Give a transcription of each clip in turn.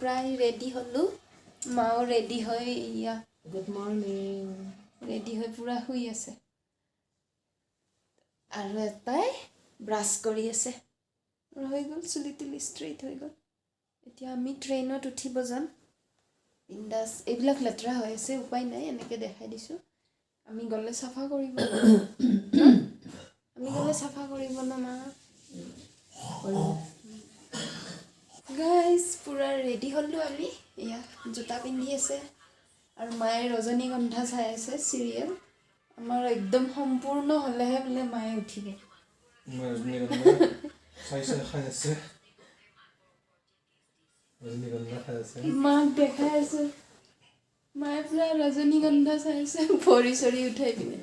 প্ৰায় ৰেডি হ'লোঁ। মাও ৰেডি হৈ এয়া। Good morning. Ready হৈ পূৰা শুই আছে আৰু এটাই ব্ৰাছ কৰি আছে আৰু হৈ গ'ল, চুলি তুলি ষ্ট্ৰেইট হৈ গ'ল। এতিয়া আমি ট্ৰেইনত উঠিব যাম। বিন্দাছ। এইবিলাক লেতেৰা হৈ আছে, উপায় নাই, এনেকৈ দেখাই দিছোঁ। আমি গ'লে চাফা কৰিব ন? আমি গ'লে চাফা কৰিব ন মা? গাইজ, পূৰা ৰেডি হ'লোঁ আমি। এয়া জোতা পিন্ধি আছে আৰু মায়ে ৰজনীগন্ধা চাই আছে, চিৰিয়েল। আমাৰ একদম সম্পূৰ্ণ হ'লেহে বোলে মায়ে উঠিব। ৰজনীগন্ধা চাইছে, খাই আছে, ৰজনীগন্ধা খাই আছে। মাক দেখাই আছো, মায়ে পূৰা ৰজনীগন্ধা চাই আছে, ভৰি চৰি উঠাই পিনে।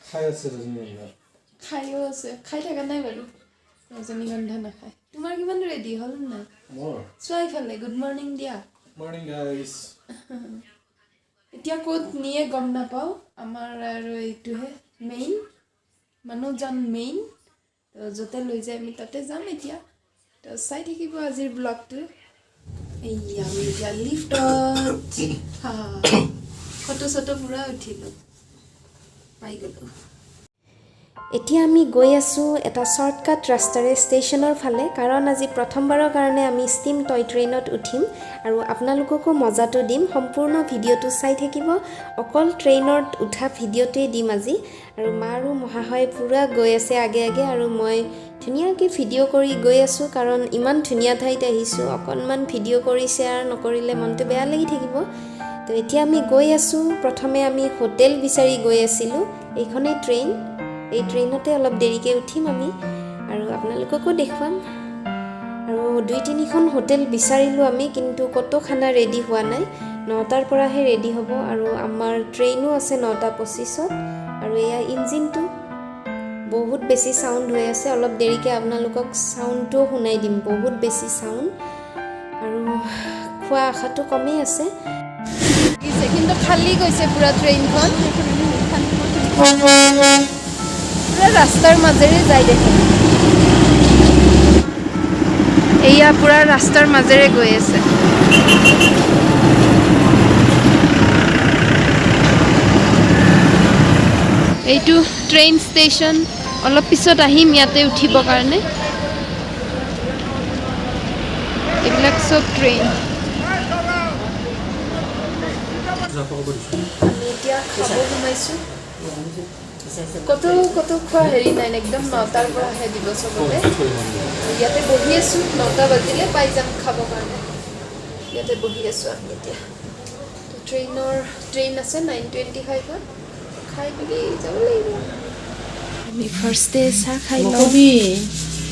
খাই আছে ৰজনীগন্ধা। খায়ো আছে, খাই থকা নাই বাৰু, ৰজনীগন্ধা নাখায়। তোমাৰ কিমান ৰেডি হ'ল নাই? মোৰ চোৱা ইফালে, গুড মৰ্ণিং দিয়া। Morning guys. এতিয়া ক'ত নিয়ে গম নাপাওঁ। আমাৰ আৰু এইটোহে মেইন মানুহজন, মেইন তো য'তে লৈ যায় আমি তাতে যাম এতিয়া। তো চাই থাকিব আজিৰ ব্লগটো। এইয়া আমি এতিয়া লিফ্টত, ফটো চটো পূৰা উঠিলোঁ, পাই গ'লোঁ। এতিয়া আমি গৈ আছোঁ এটা শ্বৰ্টকাট ৰাস্তাৰে ষ্টেচনৰ ফালে, কাৰণ আজি প্ৰথমবাৰৰ কাৰণে আমি ষ্টিম টয় ট্ৰেইনত উঠিম আৰু আপোনালোককো মজাটো দিম। সম্পূৰ্ণ ভিডিঅ'টো চাই থাকিব। অকল ট্ৰেইনত উঠা ভিডিঅ'টোৱে দিম আজি। আৰু মা আৰু মহাশয় পূৰা গৈ আছে আগে আগে আৰু মই ধুনীয়াকৈ ভিডিঅ' কৰি গৈ আছোঁ, কাৰণ ইমান ধুনীয়া ঠাইত আহিছোঁ, অকণমান ভিডিঅ' কৰি শ্বেয়াৰ নকৰিলে মনটো বেয়া লাগি থাকিব। তো এতিয়া আমি গৈ আছোঁ। প্ৰথমে আমি হোটেল বিচাৰি গৈ আছিলোঁ। এইখনেই ট্ৰেইন। এই ট্ৰেইনতে অলপ দেৰিকৈ উঠিম আমি আৰু আপোনালোককো দেখুৱাম। আৰু দুই তিনিখন হোটেল বিচাৰিলোঁ আমি, কিন্তু ক'তো খানা ৰেডি হোৱা নাই। 9টাৰ পৰাহে ৰেডি হ'ব আৰু আমাৰ ট্ৰেইনো আছে 9টা 25ত। আৰু এয়া ইঞ্জিনটো বহুত বেছি চাউণ্ড হৈ আছে। অলপ দেৰিকৈ আপোনালোকক চাউণ্ডটোও শুনাই দিম। বহুত বেছি চাউণ্ড আৰু খোৱা আশাটো কমেই আছে। কিন্তু খালী গৈছে পূৰা ট্ৰেইনখন, পূৰা ৰাস্তাৰ মাজেৰে যায় দেখোন। এয়া পূৰা ৰাস্তাৰ মাজেৰে গৈ আছে। এইটো ট্ৰেইন ষ্টেচন। অলপ পিছত আহিম ইয়াতে উঠিবৰ কাৰণে। এইবিলাক চব ট্ৰেইন। আমি এতিয়া খাব সোমাইছোঁ। ক'তো ক'তো খোৱা হেৰি নাই, একদম 9টাৰ পৰাহে দিব চবতে। ইয়াতে বহি আছোঁ, 9টা বাজিলে পাই যাম খাবৰ কাৰণে। ইয়াতে বহি আছোঁ আমি এতিয়া। তো ট্ৰেইন আছে 9:25ত, খাই মেলি যাব লাগিব। আমি ফাৰ্ষ্টে চাহ খাই লওঁ। নকবি।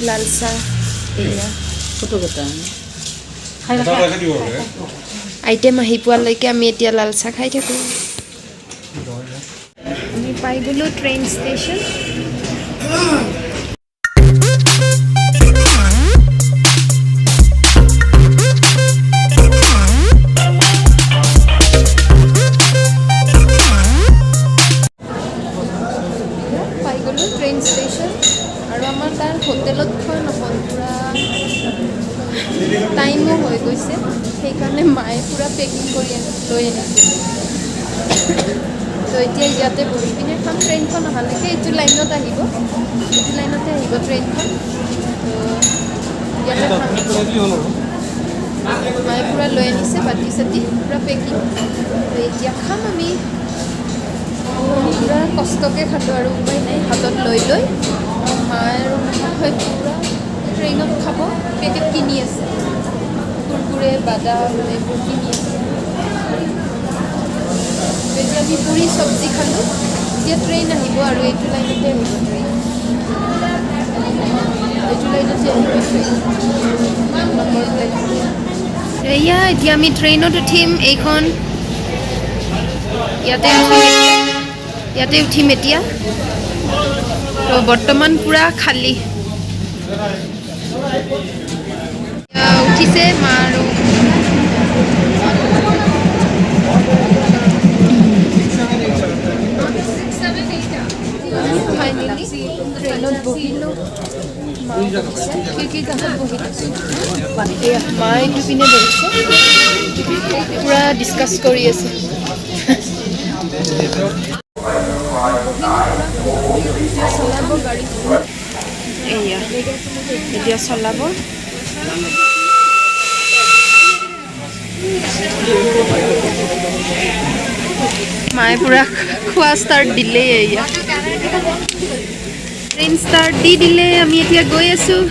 লাল চাহ এয়া। ফটো কেইটা খাই। আইটেম আহি পোৱালৈকে আমি এতিয়া লাল চাহ খাই থাকোঁ। আমি পাই গ'লোঁ ট্ৰেইন ষ্টেচন। পাই গ'লোঁ ট্ৰেইন ষ্টেচন। আৰু আমাৰ তাৰ হোটেলত খোৱা নহ'ল, পূৰা টাইমো হৈ গৈছে। সেইকাৰণে মায়ে পূৰা পেকিং কৰি লৈ আনিছে। তো এতিয়া ইয়াতে বহি পিনে খাম ট্ৰেইনখন অহালৈকে। এইটো লাইনত আহিব, এইটো লাইনতে আহিব ট্ৰেইনখন। তো ইয়াতে খাম। মায়ে পূৰা লৈ আনিছে, বাতি চাতি পূৰা পেকিং। তো এতিয়া খাম আমি। পূৰা কষ্টকৈ খালোঁ আৰু উপায় নাই, হাতত লৈ লৈ। মায়ে আৰু মহাশয় পূৰা ট্ৰেইনত খাব, পেকেট কিনি আছে, কুৰকুৰে, বাদাম এইবোৰ কিনি আছে। তো এতিয়া আমি পুৰি চব্জি খালোঁ। এতিয়া ট্ৰেইন আহিব আৰু এইটো লাইনতে আহিব ট্ৰেইন, এইটো লাইনতে আহিব ট্ৰেইন, নম্বৰ প্লেটফৰ্ম। এয়া এতিয়া আমি ট্ৰেইনত উঠিম। এইখন ইয়াতে উঠিম এতিয়া, ইয়াতে উঠিম এতিয়া। তো বৰ্তমান পূৰা খালী। উঠিছে মা আৰু ফাইনেলি ট্ৰেইনত বহিলোঁ। মা বহিছে খিৰিকীৰ কাষত বহি লৈছোঁ। এয়া মা এইটো পিনে বহিছে, পূৰা ডিছকাছ কৰি আছে। এতিয়া চলাব গাড়ী। এয়া এতিয়া চলাব। মায়ে পূৰা খোৱা ষ্টাৰ্ট দিলেই। এয়া ট্ৰেইন ষ্টাৰ্ট দি দিলে, আমি এতিয়া গৈ আছোঁ।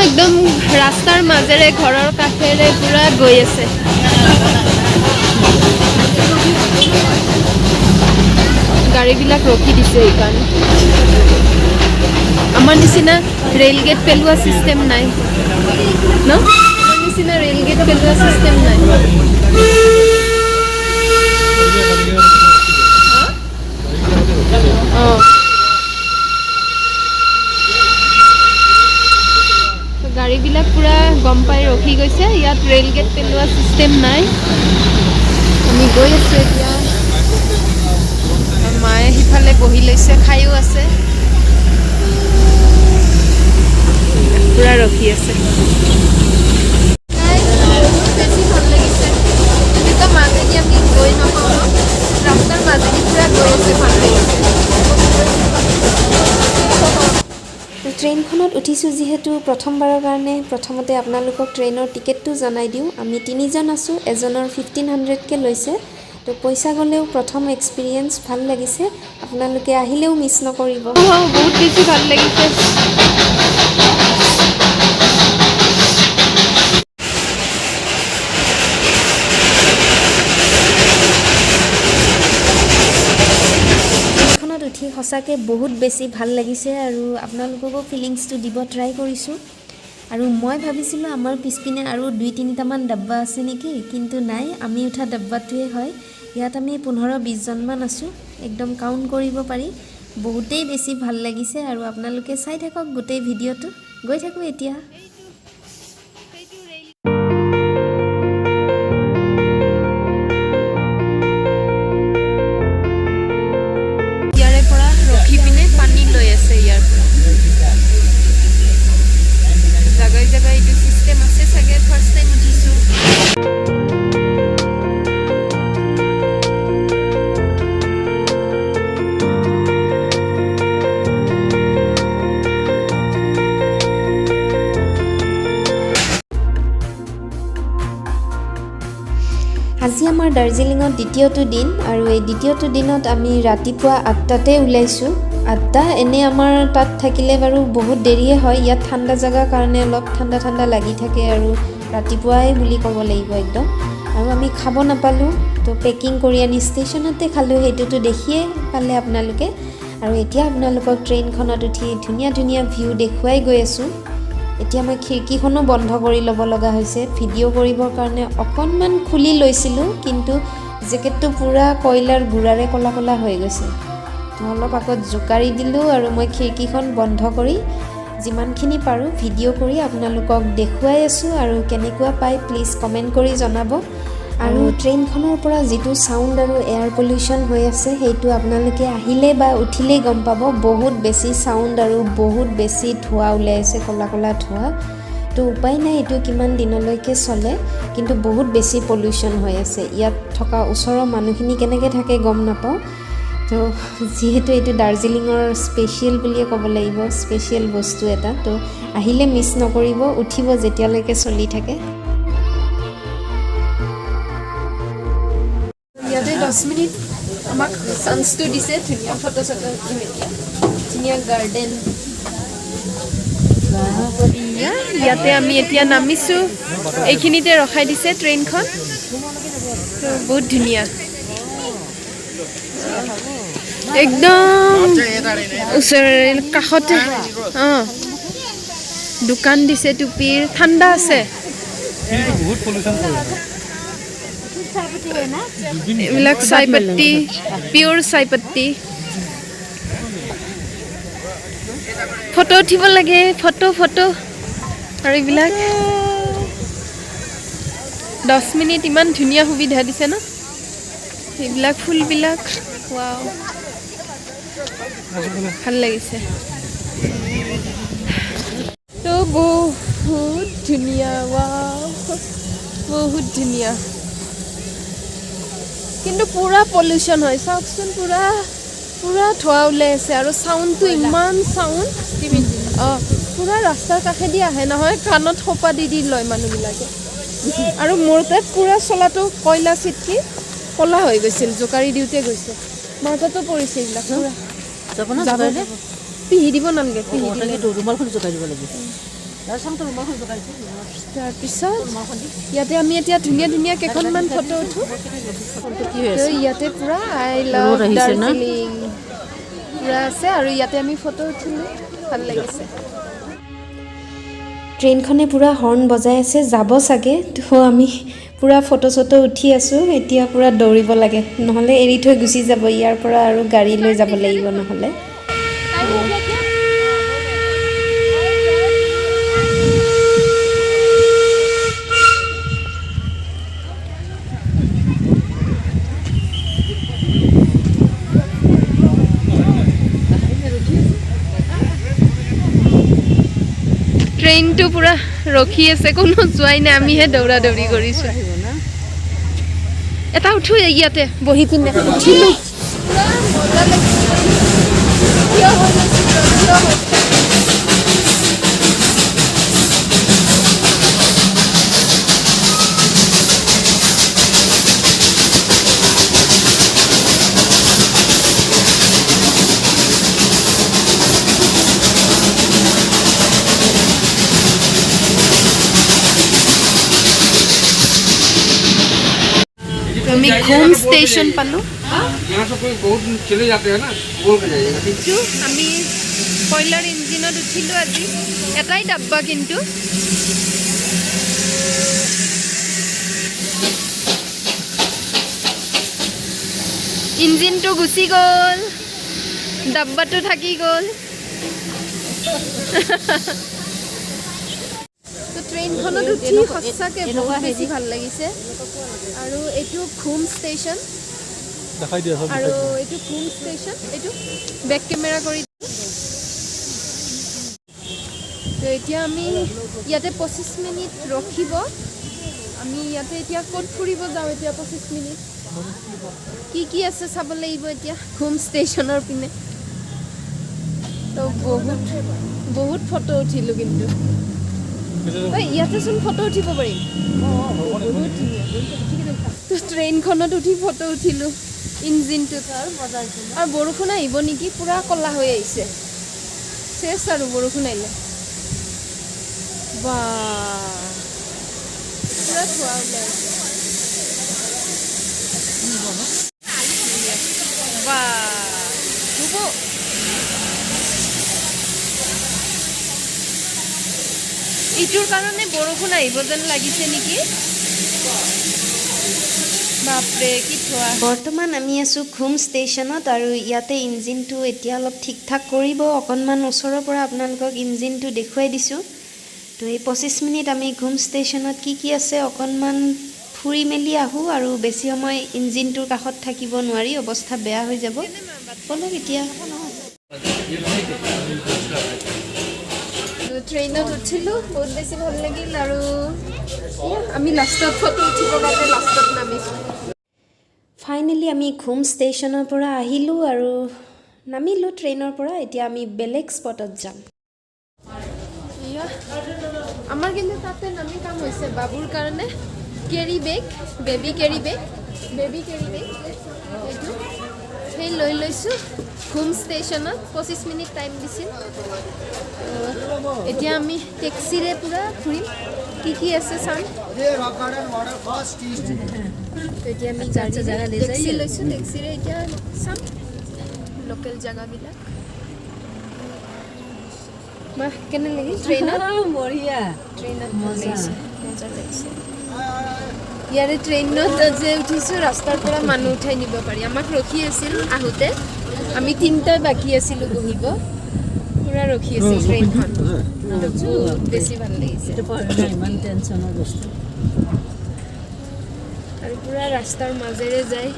একদম ৰাস্তাৰ মাজেৰে, ঘৰৰ কাষেৰে পূৰা গৈ আছে। গাড়ীবিলাক ৰখি দিছে সেইকাৰণে। আমাৰ নিচিনা ৰেল গেট পেলোৱা চিষ্টেম নাই ন? আমাৰ নিচিনা ৰেল গেট পেলোৱা চিষ্টেম নাই। অঁ, গাড়ীবিলাক পূৰা গম পাই ৰখি গৈছে। ইয়াত ৰেল গেট পেলোৱা চিষ্টেম নাই। আমি গৈ আছোঁ এতিয়া। মায়ে সিফালে বহি লৈছে, খায়ো আছে, পূৰা ৰখি আছে। বেছি ভাল লাগিছে। এনেকুৱা মাজেদি আমি গৈ নাপাওঁ ন, ৰাস্তাৰ মাজেদি পূৰা গৈ আছে, ভাল লাগিছে। ট্ৰেইনখনত উঠিছোঁ যিহেতু প্ৰথমবাৰৰ কাৰণে, প্ৰথমতে আপোনালোকক ট্ৰেইনৰ টিকেটটো জনাই দিওঁ। আমি তিনিজন আছোঁ, এজনৰ 1500কৈ লৈছে। তো পইচা গ'লেও প্ৰথম এক্সপিৰিয়েঞ্চ ভাল লাগিছে। আপোনালোকে আহিলেও মিছ নকৰিব। বহুত বেছি ভাল লাগিছে। ট্ৰেইনখনত উঠি সঁচাকৈ বহুত বেছি ভাল লাগিছে আৰু আপোনালোককো ফিলিংছটো দিব ট্ৰাই কৰিছোঁ। আৰু মই ভাবিছিলোঁ আমাৰ পিছপিনে আৰু 2-3টামান ডাব্বা আছে নেকি, কিন্তু নাই, আমি উঠা ডাব্বাটোৱে হয়। ইয়াত আমি 15-20জনমান আছোঁ, একদম কাউণ্ট কৰিব পাৰি। বহুতেই বেছি ভাল লাগিছে আৰু আপোনালোকে চাই থাকক গোটেই ভিডিঅ'টো। গৈ থাকোঁ এতিয়া। ইয়াৰে পৰা ৰখি পিনে পানী লৈ আছে। ইয়াৰ পৰা জাগাই জাগাই এইটো চিষ্টেম আছে চাগে। ফাৰ্ষ্ট টাইম উঠিছোঁ। আজি আমাৰ দাৰ্জিলিঙত দ্বিতীয়টো দিন আৰু এই দ্বিতীয়টো দিনত আমি ৰাতিপুৱা 8টাতে ওলাইছোঁ। 8টা এনেই আমাৰ তাত থাকিলে বাৰু বহুত দেৰিয়ে হয়, ইয়াত ঠাণ্ডা জেগাৰ কাৰণে অলপ ঠাণ্ডা ঠাণ্ডা লাগি থাকে আৰু ৰাতিপুৱাই বুলি ক'ব লাগিব একদম। আৰু আমি খাব নাপালোঁ, তো পেকিং কৰি আনি ষ্টেচনতে খালোঁ, সেইটোতো দেখিয়ে পালে আপোনালোকে। আৰু এতিয়া আপোনালোকক ট্ৰেইনখনত উঠি ধুনীয়া ধুনীয়া ভিউ দেখুৱাই গৈ আছোঁ। এতিয়া মই খিৰিকীখনো বন্ধ কৰি ল'ব লগা হৈছে, ভিডিঅ' কৰিবৰ কাৰণে অকণমান খুলি লৈছিলোঁ, কিন্তু জেকেটটো পূৰা কয়লাৰ গুড়াৰে ক'লা ক'লা হৈ গৈছে। তো অলপ আগত জোকাৰি দিলোঁ আৰু মই খিৰিকীখন বন্ধ কৰি যিমানখিনি পাৰোঁ ভিডিঅ' কৰি আপোনালোকক দেখুৱাই আছোঁ। আৰু কেনেকুৱা পায় প্লিজ কমেণ্ট কৰি জনাব। আৰু ট্ৰেইনখনৰ পৰা যিটো চাউণ্ড আৰু এয়াৰ পলিউশ্যন হৈ আছে, সেইটো আপোনালোকে আহিলে বা উঠিলেই গম পাব। বহুত বেছি চাউণ্ড আৰু বহুত বেছি ধোঁৱা ওলাই আছে, ক'লা ক'লা ধোঁৱা। তো উপায় নাই, এইটো কিমান দিনলৈকে চলে, কিন্তু বহুত বেছি পলিউশ্যন হৈ আছে। ইয়াত থকা ওচৰৰ মানুহখিনি কেনেকৈ থাকে গম নাপাওঁ। তো যিহেতু এইটো দাৰ্জিলিঙৰ স্পেচিয়েল বুলিয়ে ক'ব লাগিব, স্পেচিয়েল বস্তু এটা, তো আহিলে মিছ নকৰিব, উঠিব যেতিয়ালৈকে চলি থাকে। ইয়াতে 10 মিনিট আমাক চান্সটো দিছে, ধুনীয়া ফটো চটো উঠিম এতিয়া। ধুনীয়া গাৰ্ডেন। ইয়াতে আমি এতিয়া নামিছোঁ, এইখিনিতে ৰখাই দিছে ট্ৰেইনখন। তো বহুত ধুনীয়া, একদম ওচৰৰে কাষতে। অঁ, দোকান দিছে টুপিৰ, ঠাণ্ডা আছে। বহুত পলিউশ্যন কৰে। এইবিলাক চাহপাত্তি, পিয়ৰ চাহপাত্তি। ফটো উঠিব লাগে, ফটো ফটো। আৰু এইবিলাক 10 মিনিট ইমান ধুনীয়া সুবিধা দিছে ন। সেইবিলাক ফুলবিলাক, ৱাও, ভাল লাগিছে। তো বহুত ধুনীয়া, ৱাও, বহুত ধুনীয়া। কিন্তু পূৰা পলিউশ্যন হয়। চাওকচোন, পূৰা পূৰা ধোঁৱা ওলাই আছে আৰু চাউণ্ডটো, ইমান চাউণ্ড। অঁ, পূৰা ৰাস্তাৰ কাষেদি আহে নহয়, কাণত সোপা দি দি লয় মানুহবিলাকে। আৰু মোৰ তাত পূৰা চোলাটো কয়লা চিটকি ক'লা হৈ গৈছিল, জোকাৰি দিওঁতে গৈছে। মাৰ তাতো পৰিছে এইবিলাক পূৰা। যাব না? যাব। জোকাৰিলে? পিহি দিব নালাগে, পিহি দিলে তাকেতো, ৰুমালখন জোকাই দিব লাগিব। চাম তো, ৰুমালখন জোকাইছে। তাৰপিছত ইয়াতে আমি এতিয়া ধুনীয়া ধুনীয়া কেইখনমান ফটো উঠোঁ। কি হৈ তো আছে? ইয়াতে পূৰা আই লাভ ৰ'দ আহিছে না? দাৰ্জিলিং পূৰা আছে আৰু ইয়াতে আমি ফটো উঠিলোঁ, ভাল লাগিছে। ট্ৰেইনখনে পূৰা হৰ্ণ বজাই আছে, যাব চাগে। তো আমি পূৰা ফটো চটো উঠি আছোঁ। এতিয়া পূৰা দৌৰিব লাগে, নহ'লে এৰি থৈ গুচি যাব ইয়াৰ পৰা আৰু গাড়ী লৈ যাব লাগিব নহ'লে। ট্ৰেইনটো পূৰা ৰখি আছে, কোনো যোৱাই নাই, আমিহে দৌৰা দৌৰি কৰিছোঁ। আহিব না? এটা উঠো ইয়াতে বহি পিনে। উঠিলোঁ, পুৰা মজা লাগিছে। থিয় হৈ লৈছোঁ, থিয় হৈ। তো আমি ঘুম ষ্টেচন পালোঁ। यहाँ से कोई बहुत चले जाते हैं ना, बोल के जाइएगा, ठीक? এইটো আমি কয়লাৰ ইঞ্জিনত উঠিলোঁ আজি। এটাই ডাব্বা কিন্তু। ইঞ্জিনটো গুচি গ'ল, ডাব্বাটো থাকি গ'ল। তো ট্ৰেইনখনত উঠি সঁচাকৈ বহুত বেছি ভাল লাগিছে। আৰু এইটো ঘুম ষ্টেচন। দেখাই দিয়া চব। আৰু এইটো ঘুম ষ্টেচন। এইটো বেক কেমেৰা কৰি। তো এতিয়া আমি ইয়াতে 25 মিনিট ৰখিব। আমি ইয়াতে এতিয়া ক'ত ফুৰিব যাওঁ? এতিয়া 25 মিনিট কি কি আছে চাব লাগিব এতিয়া ঘুম ষ্টেচনৰ পিনে। তো বহুত বহুত ফটো উঠিলোঁ কিন্তু। ঐ, ইয়াতেচোন ফটো উঠিব পাৰিম, বহুত ধুনীয়া। তো ট্ৰেইনখনত উঠি ফটো উঠিলোঁ ইঞ্জিনটোত। আৰু বৰষুণ আহিব নেকি, পূৰা ক'লা হৈ আহিছে। চেচ আৰু বৰষুণ আহিলে। বা, পূৰা ধোঁৱা ওলাই আছে। বা, ধুব। এইটোৰ কাৰণে বৰষুণ আহিব যেন লাগিছে নেকি? বাপৰে, কি ধোঁৱা! বৰ্তমান আমি আছোঁ ঘুম ষ্টেচনত আৰু ইয়াতে ইঞ্জিনটো এতিয়া অলপ ঠিক ঠাক কৰিব। অকণমান ওচৰৰ পৰা আপোনালোকক ইঞ্জিনটো দেখুৱাই দিছোঁ। তো এই 25 মিনিট আমি ঘুম ষ্টেচনত কি কি আছে অকণমান ফুৰি মেলি আহোঁ আৰু বেছি সময় ইঞ্জিনটোৰ কাষত থাকিব নোৱাৰি, অৱস্থা বেয়া হৈ যাব। ব'লক এতিয়া। ট্ৰেইনত উঠিলোঁ, বহুত বেছি ভাল লাগিল। আৰু এয়া, আমি লাষ্টত ফটো উঠিবৰ কাৰণে লাষ্টত নামিছোঁ। ফাইনেলি আমি ঘুম ষ্টেচনৰ পৰা আহিলোঁ আৰু নামিলোঁ ট্ৰেইনৰ পৰা। এতিয়া আমি বেলেগ স্পটত যাম। এয়া আমাৰ কিন্তু তাতে নামি কাম হৈছে। বাবুৰ কাৰণে carry bag, baby carry bag, baby carry bag এইটো সেই লৈ লৈছোঁ ঘুম ষ্টেচনত। 25 মিনিট টাইম দিছিল। তো এতিয়া আমি টেক্সিৰে পূৰা ঘূৰিম, কি কি আছে চাম। তো এতিয়া আমি গাড়ী টেক্সি লৈছোঁ, টেক্সিৰে এতিয়া চাম লোকেল জেগাবিলাক। মা, কেনে লাগিল ট্ৰেইনত? বঢ়িয়া। ট্ৰেইনত ভাল লাগিছে, মজা লাগিছে। ইয়াৰে ট্ৰেইনত যে উঠিছোঁ, ৰাস্তাৰ পৰা মানুহ উঠাই নিব পাৰি। আমাক ৰখি আছিল আহোঁতে, আমি তিনিটাই বাকী আছিলোঁ বহিব, পূৰা ৰখি আছিল ট্ৰেইনখন। তো বহুত বেছি ভাল লাগিছে। এইটো পঢ়া নাই, ইমান টেনশ্যনৰ বস্তু। আৰু পূৰা ৰাস্তাৰ মাজেৰে যায়।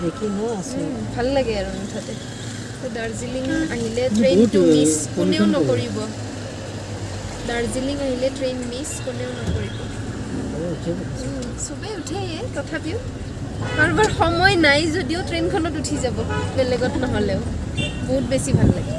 দেখি ন আছো। ভাল লাগে আৰু মুঠতে। তো দাৰ্জিলিং আহিলে ট্ৰেইনটো মিছ কোনেও নকৰিব। দাৰ্জিলিং আহিলে ট্ৰেইন মিছ কোনেও নকৰিব। চবেই উঠেয়ে, তথাপিও কাৰোবাৰ সময় নাই যদিও ট্ৰেইনখনত উঠি যাব, বেলেগত নহ'লেও বহুত বেছি ভাল লাগে।